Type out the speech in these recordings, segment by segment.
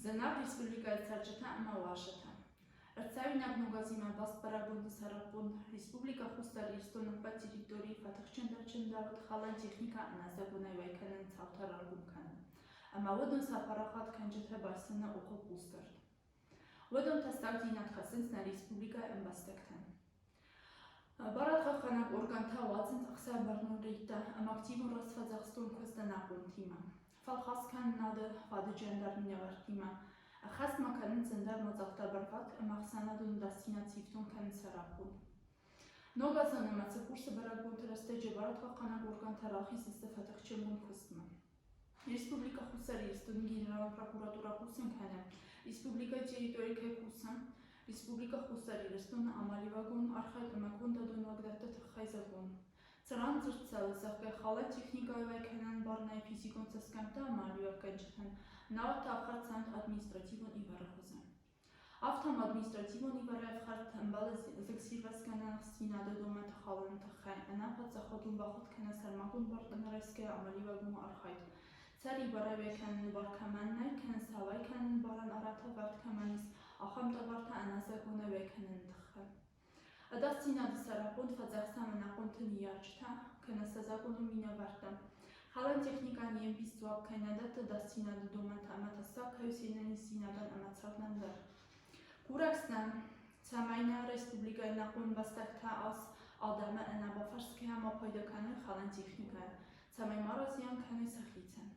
Зынаргъ республикӕйы цӕрджытӕ ӕмӕ уазджытӕ! Ӕрцӕуинаг Ног азимӕ баст бӕрӕгбонты сӕраппонд Республикӕ Хуссар Ирыстоны ӕппӕт территорийы фӕтыхджындӕр чындӕуыд халӕн техникӕ ӕнӕзакъонӕй уӕй кӕныны цаутӕ раргом кӕнын ӕмӕ уыдон сӕ парахат кӕнджытӕ байсыны охыл хъусдард. Уыдон тӕссагдзинад хӕссынц нӕ республикӕйы ӕмбӕстӕгтӕн. Барадхъахъхъӕнӕг органтӕ уадзынц ӕхсӕвбӕрнон рейдтӕ ӕмӕ активон рӕстфӕдзӕхстон куыст ӕнахъомтимӕ, фӕлхаскӕнынады фадыджы ӕндӕр минӕвӕрттимӕ, ӕххӕст ма кӕнынц ӕндӕр мадзӕлттӕ бӕркад ӕмӕ ӕхсӕнадон ӕдасдзинад сифтонг кӕныны сӕраппонд. Ног азӕн ӕмӕ Цыппурсы бӕрӕгбонты рӕстӕджы барадхъахъхъӕнӕг органтӕ рахиздзысты фӕтыхджынгонд куыстмӕ. Республикӕ Хуссар Ирыстоны Генералон прокуратурӕ хъусын кӕны, республикӕйы территорийы кӕй кусы, Республикӕ Хуссар Ирыстоны амалиуӕгон архайд ӕмӕ кондадон уагдӕтты тыххӕй закъон. Цыран дзырд цӕуы, зӕгъгӕ, халӕн техникӕйы уӕй кӕнӕн бар нӕй физикон цӕсгӕмттӕ амалиуӕггӕнджытӕн, науӕд та ӕфхӕрд цӕуынц административон ивары хуызы. Афтӕ ма административон ивары ӕфхӕрд ӕмбӕлы зыгсирвӕзгӕнӕн ӕхсинады домӕнты халыны тыххӕй, ӕнӕпаддзахадон бахуыд кӕнӕ сӕрмагонд бартӕ ӕнӕрайсгӕ амалиуӕгон архайд, сӕрибарӕй уӕй кӕныны бар кӕмӕн нӕй, кӕнӕ сӕ уӕй кӕныны барӕн арӕнтӕ вӕрд кӕмӕн ис, ахӕм товартӕ ӕнӕзакъонӕй уӕй кӕныны тыххӕй. Ӕдасдзинады сӕраппонд фӕдзӕхсӕм ӕнахъомты ныййарджытӕ кӕнӕ сӕ закъонон минӕвӕрттӕ. Халӕн техникӕ не мбис дзуапп кӕй нӕ дӕтты ӕдасдзинады домӕнтӕ ӕмӕ тӕссаг кӕй у се нӕниздзинадӕн ӕмӕ цардӕн дӕр. Курӕг стӕм, цӕмӕй нӕ республикӕйы ӕнахъом ӕмбӕстӕгтӕ ас адӕмы ӕнӕбафӕрсгӕйӕ ма пайда кӕной халӕн техникӕйӕ, цӕмӕй ма разиан кӕной сӕхицӕн.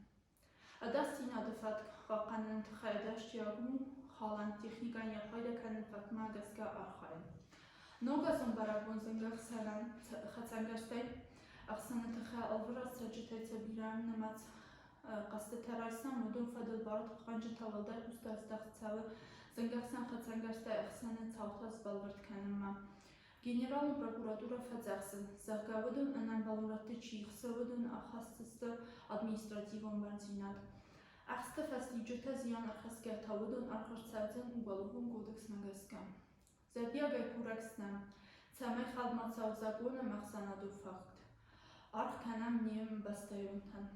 Ӕдасдзинады фӕтк хъахъхъӕныны тыххӕй ӕдасджиаг у халӕн техникӕйӕн йӕ пайда кӕнын фӕткмӕ гӕсгӕ архайын. Ногазон бӕрӕгбон зынгӕхсӕнӕн хӕцӕнгӕрзтӕй ӕхсыны тыххӕй алвыраз цӕрджытӕй цы бирӕнымӕц хъӕстытӕ райсӕм, уыдон фӕдыл барадхъахъхъӕнджытӕ уӕлдай хъусдард здӕхт цӕуы зынгӕхсӕн хӕцӕнгӕрзтӕй ӕхсыны цаутӕ сбӕлвырд кӕнынмӕ. Генералон прокуратурӕ фӕдзӕхсы, зӕгъгӕ, уыдон ӕнӕмбӕлон рӕтты чи хсы, уыдон ахӕсдзысты административон бӕрндзинад. Ӕхсты фӕстиуджытӕ зиан ӕрхӕсгӕ та уыдон аргъ ӕрцӕудзӕн Уголовон кодексмӕ гӕсгӕ. Зӕрдиагӕй курӕг стӕм, цӕмӕй хӕлд ма цӕуа закъон ӕмӕ ӕхсӕнадон фӕтк. Аргъ кӕнӕм не мбӕстӕйонтӕн.